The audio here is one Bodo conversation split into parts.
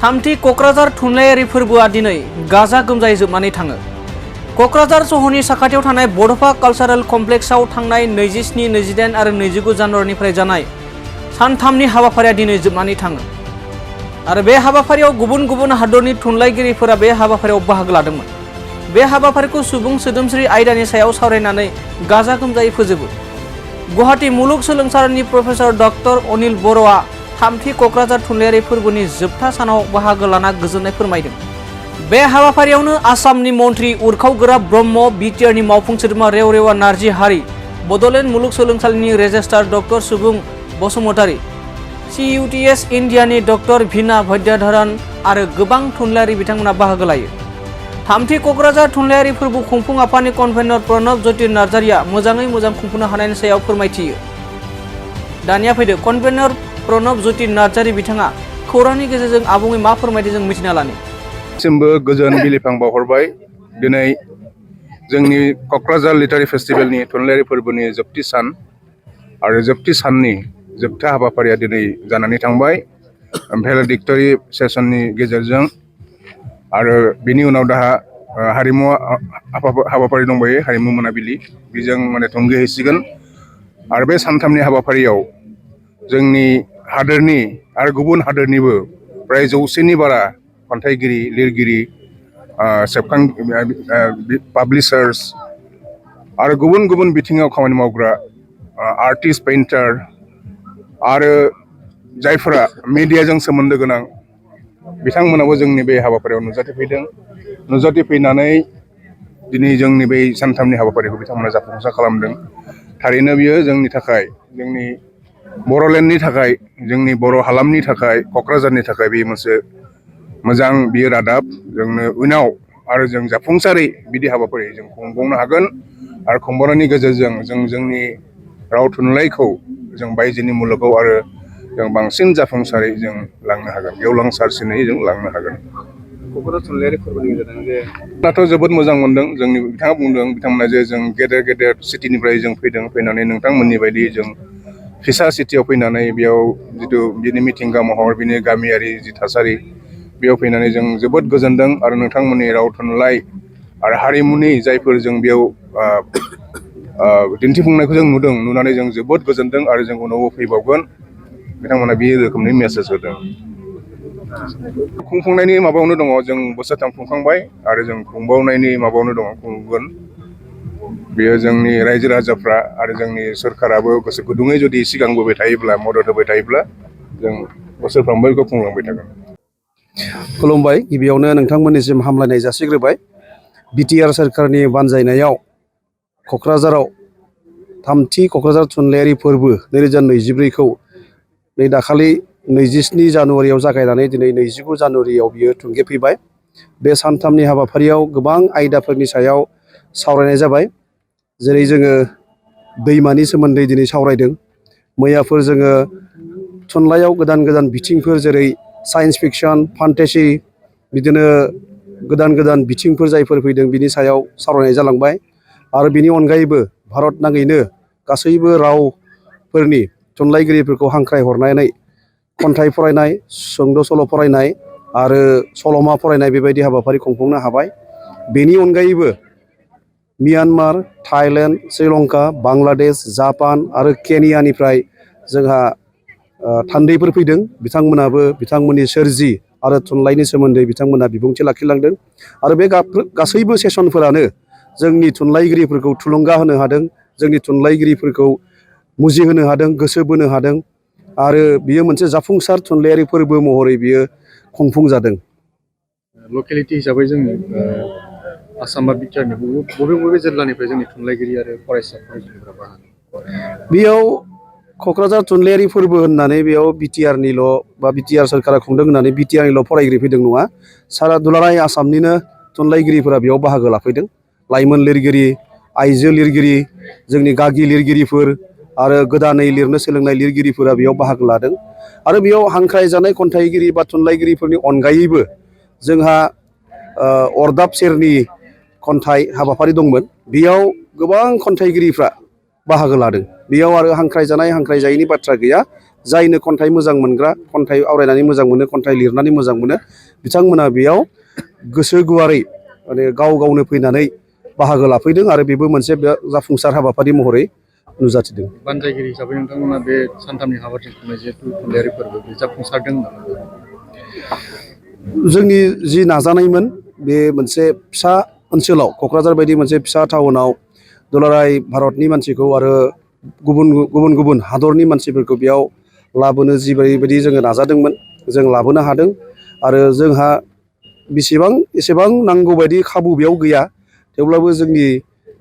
थामथि क'क्राझार थुनलाइयारि फोरबोआ दिनै गाजा गोमजायै जोबनानै थाङो। क'क्राझार सहरनि साखाथियाव थानाय बड'फा कालचारेल कमप्लेक्सआव थांनाय 27, 28 आरो 29 जानुवारिनिफ्राय जानाय सानथामनि हाबाफारिया दिनै जोबनानै थाङो। आरो बे हाबाफारियाव गुबुन गुबुन हादरनि थुनलाइगिरिफोरा बे हाबाफारियाव बाहागो लादोंमोन। बे हाबाफारिखौ सुबुं सोदोमस्रि आयदानि सायाव सावरायनानै गाजा गोमजायै फोजोबो। गुवाहाटी मुलुगसोलोंसालिनि प्रफेसर डक्टर अनिल बर'आ थामथि क'क्राझार थुनलाइयारि फोरबोनि जोबथा सानाव बाहागो लाना गोजोननाय फोरमायदों। बे हाबाफारियावनो आसामनि मन्त्रि उरखावगोरा ब्रह्म, बिटिआरनि मावफुं सोद्रोमा रेवरेवा नार्जि हारि, बड'लेण्ड मुलुगसोलोंसालिनि रेजिस्ट्रार डक्टर सुबुं बसुमतारी, CUTS इन्डियानि डक्टर भिना भद्याधरन आरो गोबां थुनलाइयारि बिथांमोना बाहागो लायो। थामथि क'क्राझार थुनलाइयारि फोरबो खुंफुं आफादनि कनभेनर प्रणब ज्योति नार्जारिया मोजाङै मोजां खुंफुंनो हानायनि सायाव फोरमायथियो। दानिया फैदो कनभेनर प्रणब ज्योति नार्जारि बिथाङा खौरांनि गेजेरजों आबुङै मा फोरमायदों जों मिथिना लानि। सिमबो गोजोन बिलिफां बावहरबाय। दिनै जोंनि क'क्राझार लिटारि फेस्टिभेलनि थुनलाइयारि फोरबोनि जोबथि सान आरो जोबथि साननि जोबथा हाबाफारिया दिनै जानानै थांबाय। भेलेडिक्टरि सेसननि गेजेरजों आरो बिनि उनाव दाहा हारिमु हाबाफारि दंबायो, हारिमु मोनाबिलि, बेजों थुंगेहैसिगोन। आरो बे सानथामनि हाबाफारियाव जोंनि हादोरनि आरो गुबुन हादोरनिबो प्राय 100नि बारा खन्थाइगिरि, लिरगिरि, पाब्लिसार्स आरो गुबुन गुबुन बिथिङाव खामानि मावग्रा आर्टिस्ट, पेइन्टार आरो जायफोरा मिडियाजों सोमोन्दो गोनां बिथांमोनाबो जोंनि बे हाबाफारियाव नुजाथिफैदों। नुजाथिफैनानै दिनै जोंनि बै सानथामनि हाबाफारिखौ बिथांमोना जाफुंसार खालामदों। थारैनो बियो जोंनि थाखाय, जोंनि बर'लेण्डनि थाखाय, जोंनि बर' हालामनि थाखाय, क'क्राझारनि थाखाय बे मोनसे मोजां बियो रादाब। जोंनो उनाव आरो जों जाफुंसारै बिदि हाबाफारि जों खुंबावनो हागोन आरो खुंबावनायनि गेजेरजों जों जोंनि राव थुनलाइखौ जों बायजोनि मुलुगाव आरो जों बांसिन जाफुंसारै जों लांनो हागोन, गेवलांसारसिनै जों लांनो हागोन। क'क्राझार थुनलाइयारि फोरबोनि गेजेरजों दाथ' जोबोद मोजां मोनदों। जोंनि बिथाङा बुंदों, बिथांमोना जे जों गेदेर गेदेर सिटिनिफ्राय जों फैनानै नोंथांमोननि बायदि जों फिसा सिटियाव फैनानै बेयाव जिथु बिनि मिथिंगा महर, बिनि गामियारि जि थासारि, बेयाव फैनानै जों जोबोद गोजोनदों। आरो नोंथांमोननि राव थुनलाइ आरो हारिमुनि जायफोर जों बेयाव दिन्थिफुंनायखौ जों नुदों, नुनानै जों जोबोद गोजोनदों आरो जों उनावबो फैबावगोन। बिथांमोना बे रोखोमनि मेसेज होदों। खुंफुंनायनि माबायावनो दङ, जों बोसोरथाम खुंखांबाय आरो जों खुंबावनायनि माबायावनो दङ, खुंगोन। बेयो जोंनि रायजो राजाफ्रा आरो जोंनि सोरखाराबो गोसो गुदुङै जुदि सिगांबोबाय थायोब्ला, मदद होबाय थायोब्ला जों बोसोरफ्रोमबो बेखौ खुंलांबाय थागोन। खुलुमबाय। गिबियावनो नोंथांमोननिसिम हामलायनाय जासिग्रोबाय। बिटिआर सोरखारनि बानजायनायाव क'क्राझाराव थामथि क'क्राझार थुनलाइयारि फोरबो 2024खौ नै दाखालि 27 जानुवारियाव जागायनानै दिनै 29 जानुवारियाव बियो थुंगेफैबाय। बे सानथामनि हाबाफारियाव गोबां आयदाफोरनि सायाव सावरायनाय जाबाय। जेरै जोङो दैमानि सोमोन्दै दिनै सावरायदों। मैयाफोर जोङो थुनलाइयाव गोदान गोदान बिथिंफोर जेरै साइन्स फिक्सन, फान्टेसि, बिदिनो गोदान गोदान बिथिंफोर जायफोर फैदों बिनि सायाव सावरायनाय जालांबाय। आरो बिनि अनगायैबो भारत नाङैनो गासैबो रावफोरनि थुनलाइगिरिफोरखौ हांख्रायहरनानै खन्थाइ फरायनाय, सुंद' सल' फरायनाय आरो सल'मा फरायनाय बेबायदि हाबाफारि खुंफुंनो हाबाय। बेनि अनगायैबो Myanmar, Thailand, Sri Lanka, Bangladesh, Japan आरो केनियानिफ्राय जोंहा थान्दैफोर फैदों। बिथांमोनाबो बिथांमोननि सोरजि आरो थुनलाइनि सोमोन्दै बिथांमोना बिबुंथि लाखिलांदों। आरो बे गासैबो सेसनफोरानो जोंनि थुनलाइगिरिफोरखौ थुलुंगा होनो हादों, जोंनि थुनलाइगिरिफोरखौ मुजिहोनो हादों, गोसो बोनो हादों। आरो बियो मोनसे जाफुंसार थुनलाइयारि फोरबो महरै बियो खुंफुंजादों। लकेलिटि हिसाबै जोंनि आसाम बा बिटिआरनि बबे बबे जिल्लानिफ्राय जोंनि थुनलाइगिरि आरो फरायसा फरायसुलिफोरा बाहागो? बेयाव क'क्राझार थुनलाइयारि फोरबो होननानै बेयाव बिटिआरनिल' बा बिटिआर सोरखारा खुंदों होननानै बिटिआरनिल' फरायगिरि फैदों नङा। सारा दुलाराय आसामनिनो थुनलाइगिरिफोरा बेयाव बाहागो लाफैदों। लाइमोन लिरगिरि, आइजो लिरगिरि, जोंनि गागि लिरगिरिफोर आरो गोदानै लिरनो सोलोंनाय लिरगिरिफोरा बेयाव बाहागो लादों। आरो बेयाव हांख्रायजानाय खन्थाइगिरि बा थुनलाइगिरिफोरनि अनगायैबो जोंहा अरदाब सेरनि खन्थाइ हाबाफारि दंमोन। बेयाव गोबां खन्थाइगिरिफ्रा बाहागो लादों। बेयाव आरो हांख्रायजानाय हांख्रायजायैनि बाथ्रा गैया। जायनो खन्थाइ मोजां मोनग्रा, खन्थाइ आवरायनानै मोजां मोनो, खन्थाइ लिरनानै मोजां मोनो, बिथांमोना बेयाव गोसो गुवारै माने गाव गावनो फैनानै बाहागो लाफैदों आरो बेबो मोनसे जाफुंसार हाबाफारि महरै नुजाथिदों। बानजायगिरि हिसाबै नोंथांमोना बे सानथामनि हाबाफारि खुंनाय जिहेतु थुनलाइयारि फोरबो बे जाफुंसारदों। जोंनि जि नाजानायमोन बे मोनसे फिसा ओनसोलाव, क'क्राझार बायदि मोनसे फिसा टाउनाव दुलाराय भारतनि मानसिखौ आरो गुबुन गुबुन हादरनि मानसिफोरखौ बेयाव लाबोनो जिबायदि जोङो नाजादोंमोन, जों लाबोनो हादों। आरो जोंहा एसेबां नांगौबायदि खाबु बेयाव गैया, थेवब्लाबो जोंनि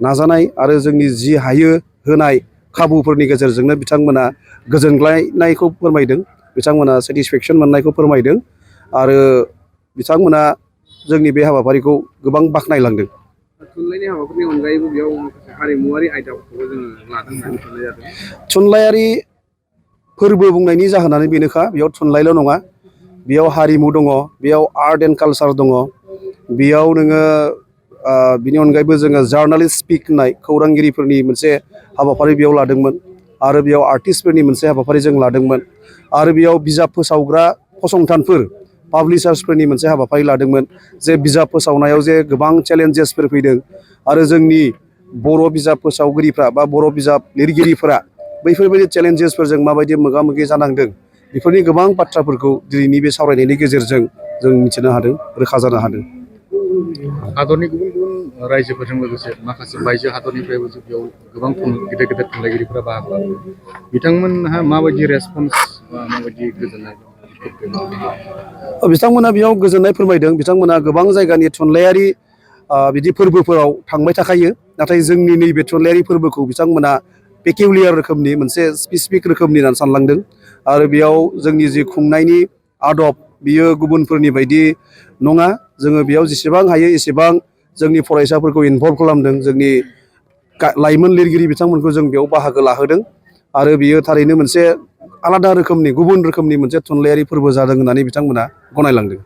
नाजानाय आरो जोंनि जि हायो होनाय खाबुफोरनि गेजेरजोंनो बिथांमोना गोजोनग्लायनायखौ फोरमायदों, बिथांमोना सेटिसफेक्सन मोननायखौ फोरमायदों आरो बिथांमोना जोंनि बे हाबाफारिखौ गोबां बाख्नायलांदों। थुनलाइनि हाबाफोरनि अनगायैबो बेयाव माखासे हारिमुवारि आयदाफोरखौबो जोङो लादों होननानै साननाय जादों। थुनलाइयारि फोरबो बुंनायनि जाहोनानो बेनोखा, बेयाव थुनलाइल' नङा, बेयाव हारिमु दङ, बेयाव आर्ट एन्ड कालसार दङ, बेयाव नोङो बिनि अनगायैबो जोङो जार्नालिस्ट स्पिक होननाय खौरांगिरिफोरनि मोनसे हाबाफारि बेयाव लादोंमोन आरो बेयाव आर्टिस्टफोरनि मोनसे हाबाफारि जों लादोंमोन आरो बेयाव बिजाब फोसावग्रा फसंथानफोर, पाब्लिशार्सफोरनि मोनसे हाबाफारि लादोंमोन। जे बिजाब फोसावनायाव जे गोबां चेलेन्जेसफोर फैदों आरो जोंनि बर' बिजाब फोसावगिरिफ्रा बा बर' बिजाब लिरगिरिफोरा बैफोरबायदि चेलेन्जेसफोरजों माबायदि मोगा मोगि जानांदों, बेफोरनि गोबां बाथ्राफोरखौ दिनैनि बे सावरायनायनि गेजेरजों जों मिथिनो हादों, रोखा जानो हादों। हादरनि गुबुन गुबुन रायजोफोरजों लोगोसे माखासे बायजो हादरनिफ्रायबो बेयाव गोबां गेदेर गेदेर थुनलाइगिरिफोरा बाहागो लादों। बिथांमोनहा माबायदि रेसपन्स बा माबायदि गोजोननाय दं? बिथांमोना बेयाव गोजोननाय फोरमायदों। बिथांमोना गोबां जायगानि थुनलाइयारि बिदि फोरबोफोराव थांबाय थाखायो, नाथाय जोंनि नैबे थुनलाइयारि फोरबोखौ बिथांमोना पेकिउलियार रोखोमनि, मोनसे स्पेसिफिक रोखोमनि होननानै सानलांदों आरो बेयाव जोंनि जि खुंनायनि आदब बियो गुबुनफोरनि बायदि नङा। जोङो बेयाव जेसेबां हायो एसेबां जोंनि फरायसाफोरखौ इनभल्भ खालामदों, जोंनि लाइमोन लिरगिरि बिथांमोनखौ जों बेयाव बाहागो लाहोदों आरो बियो थारैनो मोनसे आलादा रोखोमनि, गुबुन रोखोमनि मोनसे थुनलाइयारि फोरबो जादों होननानै बिथांमोना गनायलांदों।